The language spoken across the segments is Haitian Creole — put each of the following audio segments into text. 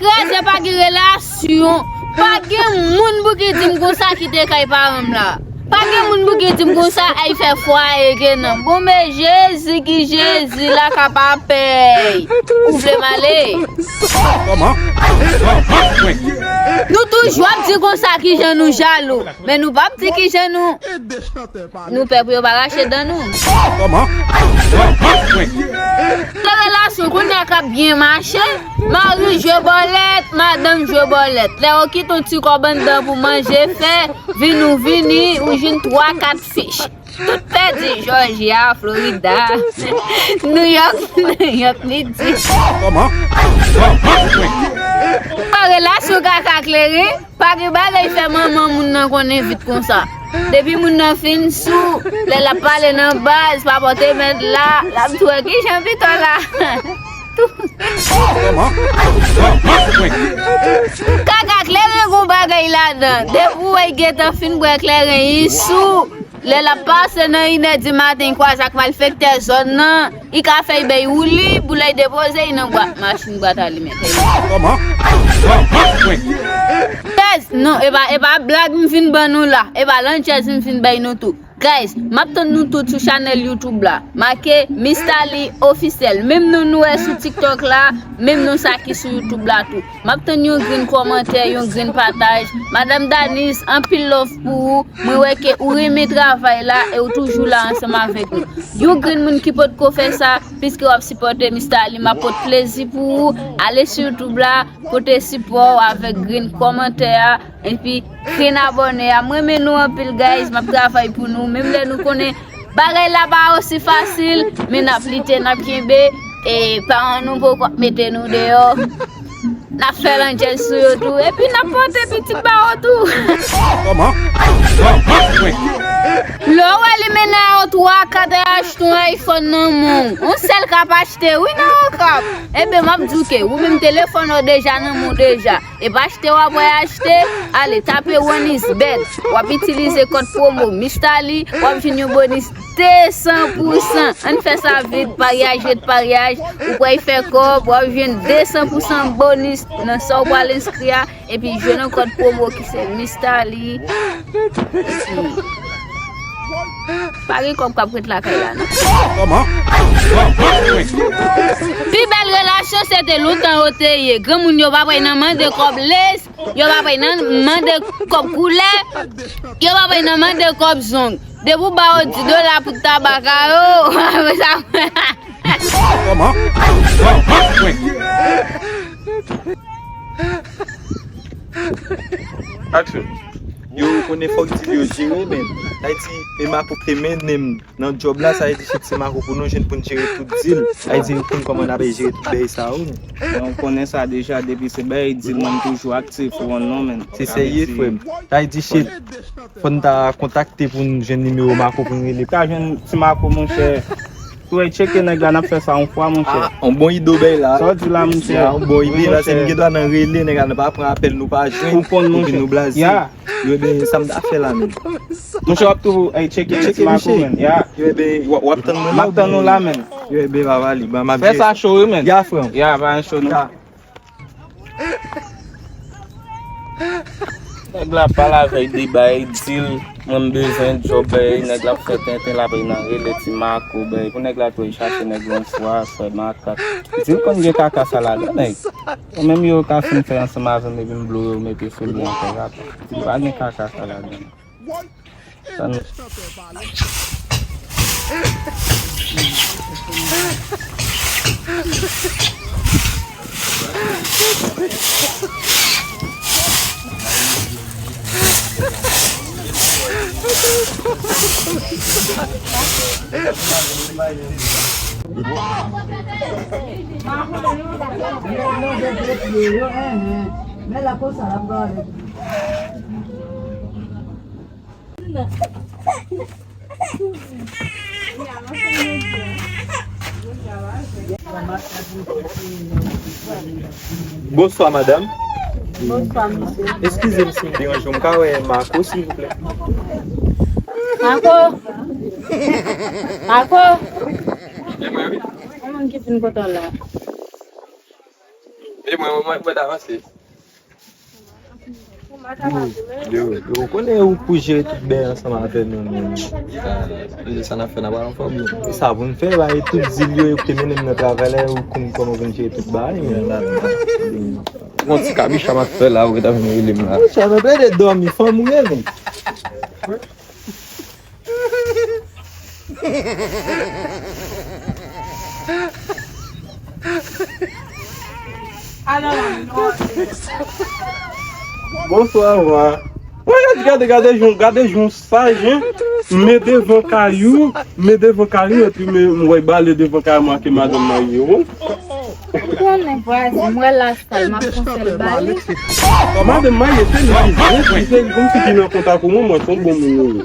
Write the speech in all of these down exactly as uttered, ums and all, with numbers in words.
Kraze, pa gen relasyon. Pa gen moun pou ki di m konsa kite kay paran m la. Pa gen moun pou ki di m konsa ay fè fwaye ke nan. Bon, men Jezi ki Jezi la ka pa pèy. Ou vle m ale? Kòman? Nou toujou ap di konsa kijan nou jalou. Men nou p ap di kijan nou, nou pè pou yo pa rache dan nou. Kòman? Nan relasyon kounye a k ap byen mache, mari jwe bòlèt, madanm jwe bòlèt. Lè yo kite yon ti kòb anndan pou manje fè, vin ou vini, ou jwenn twa kat fich. Tout pèdi, Jòjya, Florida, Nouyòk, Nouyòk Midi. Kòman? Nan relasyon kaka kleren, pa gen bagay fè manman moun nan konnen vit konsa. Depi moun nan fin sou, lè l ap pale nan baz, pa pote mèt la, l ap tou wè kijan pito la. Kaka kleren gon bagay ladan. Depi w wè l gentan fin bwè kleren, li sou. Lè l ap pase nan inè di maten, li kwaze ak malfektè zòn nan, li ka fè l bay woulib, pou lè l depoze l nan bwat machin, bwat alimantè. Kòman? Tèz, non, e pa, e pa blag m vin ban nou la, e pa landjèz m vin bay nou tou. Guys, m ap tann nou tout sou chanèl YouTube la. Make Mista Lee Officiel. Menm non nou wè sou TikTok la, menm non sa ki sou YouTube la tou. M ap tann yon grenn kòmantè, yon grenn pataj. Madanm Danis, anpil love pou ou. Mwen wè ke ou renmen travay la e ou toujou la ansanm avèk nou. Yon grenn moun ki potko fè sa, piske w ap sipòte Mista Lee, m ap pot plezi pou ou. Ale sou YouTube la, pote sipò w avèk grenn kòmantè a, epi grenn abòne a. M renmen nou anpil, guys. M ap travay pou nou. Menm lè nou konnen bagay la pa osi fasil, men n ap lite, n ap kenbe. E paran nou poko ap mete nou deyò. N ap fè landjèz sou yo tou. Epi n ap pote pitit ba yo tou. Kòman? Lè w wè li mennen a yo twa, kat, ay achte yon iPhone nan men w. Yon sèl k ap achte, wi, nan Okap. Ebyen, m ap di w ke ou menm telefòn ou deja nan men w deja. E pa achte w ap wè achte, ale tape One is Bed. W ap itilize kòd pwomo Mista Lee, w ap jwenn yon bonis de san pou san. Ann fè sa vit, paryaj ret paryaj, ou pral fè kòb, w ap jwenn de san pou san bonis nan sa w pral enskri a, epi jwenn yon kòd pwomo ki se Mista Lee. Epi, pa gen kòb k ap ret lakay la, non. Kòman? Pi bèl relasyon se te lontan yo te ye. Granmoun yo pa pral nan mande kòb lace, yo pa pral nan mande kòb koulè, yo pa pral nan mande kòb zong. Depi w ba yo dis dola pou tabak a yo, apre sa. Kòman? Aksyon. Yo konnen fòk di yo jere, men. Ayiti, e Mako te mennen m nan djòb la, sa vle di shit se Mako pou nou jwenn pou n jere tout dil. Sa vle di yo konn kòman n ap jere tout bagay sa yo, men. Men w konnen sa deja, depi se bagay dil, mwen m toujou aktif, ou konn non, men. Se serye, frè m. Sa vle di shit, fò n ta kontakte pou n jwenn nimewo Mako pou n rele. Ka jwenn ti Mako, monchè. Tou, ey, tcheke nèg la, n ap fè sa yon fwa, monchè. Ah, yon bon ide w bay la. Sa w di la, monchè? Ya, yon bon ide la, se n gen dwa nan rele, nèg la, nou pa pran apèl, nou pa jwenn, epi nou blaze. Ya. Yo, ebyen, sa m ta fè la, menm. Monchè, w ap tou, ey, tcheke ti Mako, menm. Ya. Yo, ebyen, w ap, w ap tann mwen la, m ap tann ou la, menm. Yo, ebyen, papa li, ban m ap fè sa cho, wi, menm. Ya, frè m. Ya, pa cho, non. Ya. Nèg la pale avèk de bay, di l, mwen m bezwen djòb, bay, nèg la ap fè tenten, l ap nan rele ti Mako, bay. Pou nèg la tou chache nèg yon fwa, fè makak. Di l konn gen kaka sa ladan, nèg. Yo menm yo ka fin fè ansanm avè m, epi m blo yo mete sou li ankò rapid. Di l pa gen kaka sa ladan. Bonswa, madanm. Bonswa, mesye. Eskize m si m deranje w, m ka wè Mako, silvouplè? Mako! Mako! Yon moun ki vin kote w la. Mwen, mwen, mwen ta avanse. Yo, yo, ou konnen ou pou jere tout bèy ansanm avè nou menm. Sa n ap fè, n ap anfòm. E sa pou n fè, ba, e tout zil yo, yo te mennen m nan travay la, ou konn kòman pou n jere tout bagay, men. Bon, ti kabicha m ap fè la, ou ta vin rele m la. Monchè, mwen plede dòmi, fanm ou ye, men. Bonswa, wa. Woy, gade, gade, gade jan, gade jan w saj, hein. Men devan kay ou, men devan kay ou, epi men, m wè bale devan kay mwen ak madanm marye, wi. Ou konnen vwazen, m wè la sal, m ap fè yon sèl bale. Madanm marye, se li ki zen, se li kòmsi ki nan kontak ou, mwen, mwen, se yon bon moun ou ye.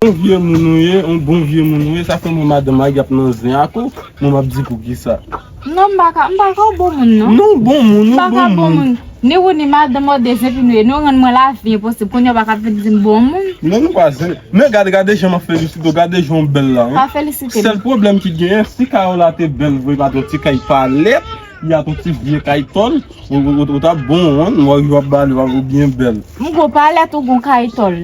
Yon vye moun ou ye, yon bon vye moun ou ye, sa fè mwen madanm marye ap nan zen ak ou, mwen m ap di poukisa. Non, m pa ka, m pa ka w bon moun, non. Non, bon moun, ou bon moun. Ni ou ni madanm ou de zen epi nou ye, nou rann mwen lavi enposib, kounye a w pa ka vin di m bon moun. Non, nou pa zen. Men gade, gade jan m ap felisite w, gade jan w bèl la, hein. Pa felisite m. Sèl pwoblèm ki genyen, si kay ou la te bèl vre, pa t yon ti kay palèt, y a t yon ti vye kay tòl, ou, ou, ou, ou t ap bon, hein, m wè w ap bale, w ap byen bèl. M gwo palèt ou gwo kay tòl.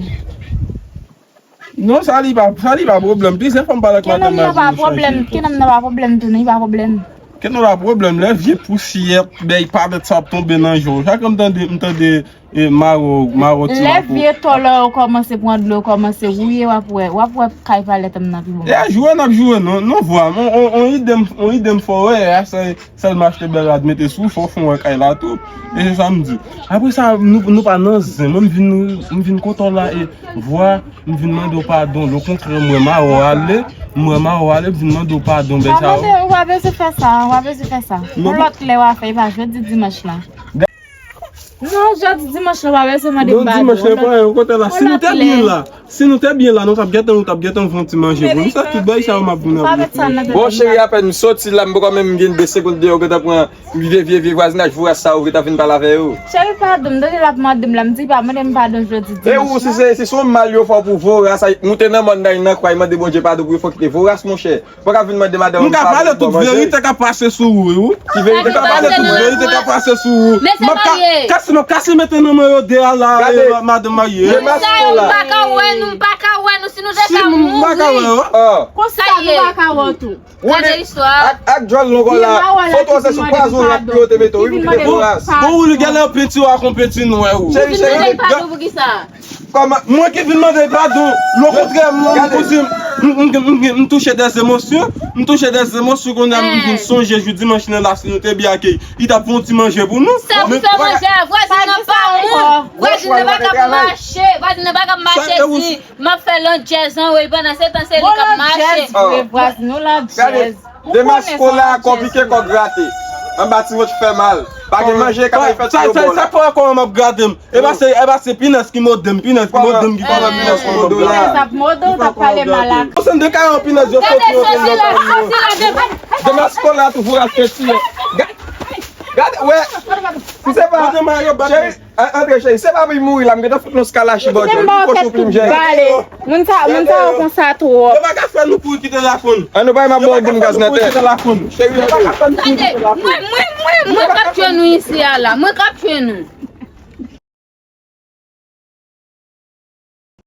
Non, sa li pa, sa li pa pwoblèm. Plizyè fwa m pale ak madanm nan, li chanje. Kenòm nan pa pwoblèm tou, non, li pa pwoblèm. Kenòm pa pwoblèm, lè vye pousyè, bèy palèt sa ap tonbe nan je w. Chak lè m tande, m tande, e, mawon, mawon ti mawon. Lè vye tòlò yo kòmanse pran dlo, yo kòmanse wouye, w ap wè, w ap wè kay palèt m nan pi bon. E a joure n ap joure, non, non, vwa. On, on, on ide m, on ide m fò, wè, a, se Sèlman achte bèl rad mete sou, fò w fè yon wè kay la tou. E se sa m di. Apre sa, nou, nou pa nan zen. Mwen, m vin, m vin kote w la e vwa, m vin mande w padon. Lokontrè, m wè mawon ale, m wè mawon ale, m vin mande w padon, bèl sa yo. Ou pa bezwen fè sa, ou pa bezwen fè sa. Yon lòt lè w a fè, e pa jodi dimanch la. Non, jodi dimanch la, w pa bezwen mande m padon. Non, dimanch la, pa yon kote la. Si nou te byen la, si nou te byen la, nou t ap gentan, nou t ap gentan fè yon ti manje pou nou. Se tout bagay sa yo m ap vin avè nou. Bon, cheri, apèn m soti la, m poko menm gen de segonn deyò, ou gentan pran vye, vye, vye vwazinaj vouras sa, ou gentan vin pale avè yo. Cheri, padon, m tande l ap mande m la, m di pa mande m padon jodi dimanch la. E ou, si se, si se yon mal yo fè w pou voras, ay, moute nan mòn nan, nan kwa, mande Bondye padon pou yo, fò kite voras, monchè. Ou pa ka vin mande madanm ou padon pou manje. M ka pale tout verite k ap pase sou ou, wi. Ki verite k ap pase sou ou? M ka pale tout verite k ap pase sou ou. M ap ka-, kase, m ap kase mete nan men yo de a la, e, ma-, madanm marye. Gade. Demas Kola. M pa ka wè nou, m pa ka wè nou, si nou te ka mouri. Si m pa ka wè yo. Konsa nou pa ka wè tou. Gade istwa. Ak, ak djòl long la. Foto se sou pwazon rap yo te mete w, wi, pou kite voras. Bon, ou li genlè penti w ak yon penti nwè, ou. Cheri, cheri. Padon pou kisa? Kòman? Mwen ki vin mande padon. Lokontrè, mwen, mwen, m, m, m, m touche dè emosyon. M touche dè emosyon, kounye a m vin sonje jou dimanch nan la, si nou te byen akeyi, li t ap fè yon ti manje pou nou. Sa pou fè manje a, vwazin nan pa moun. Vwazin nan pa ka mache, vwazin nan pa ka mache di, m ap fè landjèz anwey, pandan se tan se li k ap mache. Bon, landjèz vre, vwazin nou landjèz. Demas Kola konplike, kò grate. Anba ti vant fè mal. Pa gen manje, ka fè ti yo bò la. Sa fè kò m ap grate m. E pa se, e pa se pinèz ki mòde m, pinèz ki mòde m, ki fè pinèz ki mòde m la. Pinèz ap mòde w, t ap pale mal ak. Ou se de kayon pinèz yo soti yo vin nan kay mwen. Demas Kola toujou ap fè ti yo. Gade, gade, wè. Si se pa, cheri, an-, antre, cheri, se pa pou mouri la, m gentan fout nou skalachi bò djòl. Li fò sou plim jèn. Moun sa, moun sa yo konsa twòp. Yo pa ka fè nou kouri kite lakou n. An nou bay m ap bò goum gaz nan tèt. Cheri, yo pa ka fè nou kouri kite lakou n. Mwen, mwen, mwen, mwen k ap tchwe nou isi a la. Mwen k ap tchwe nou.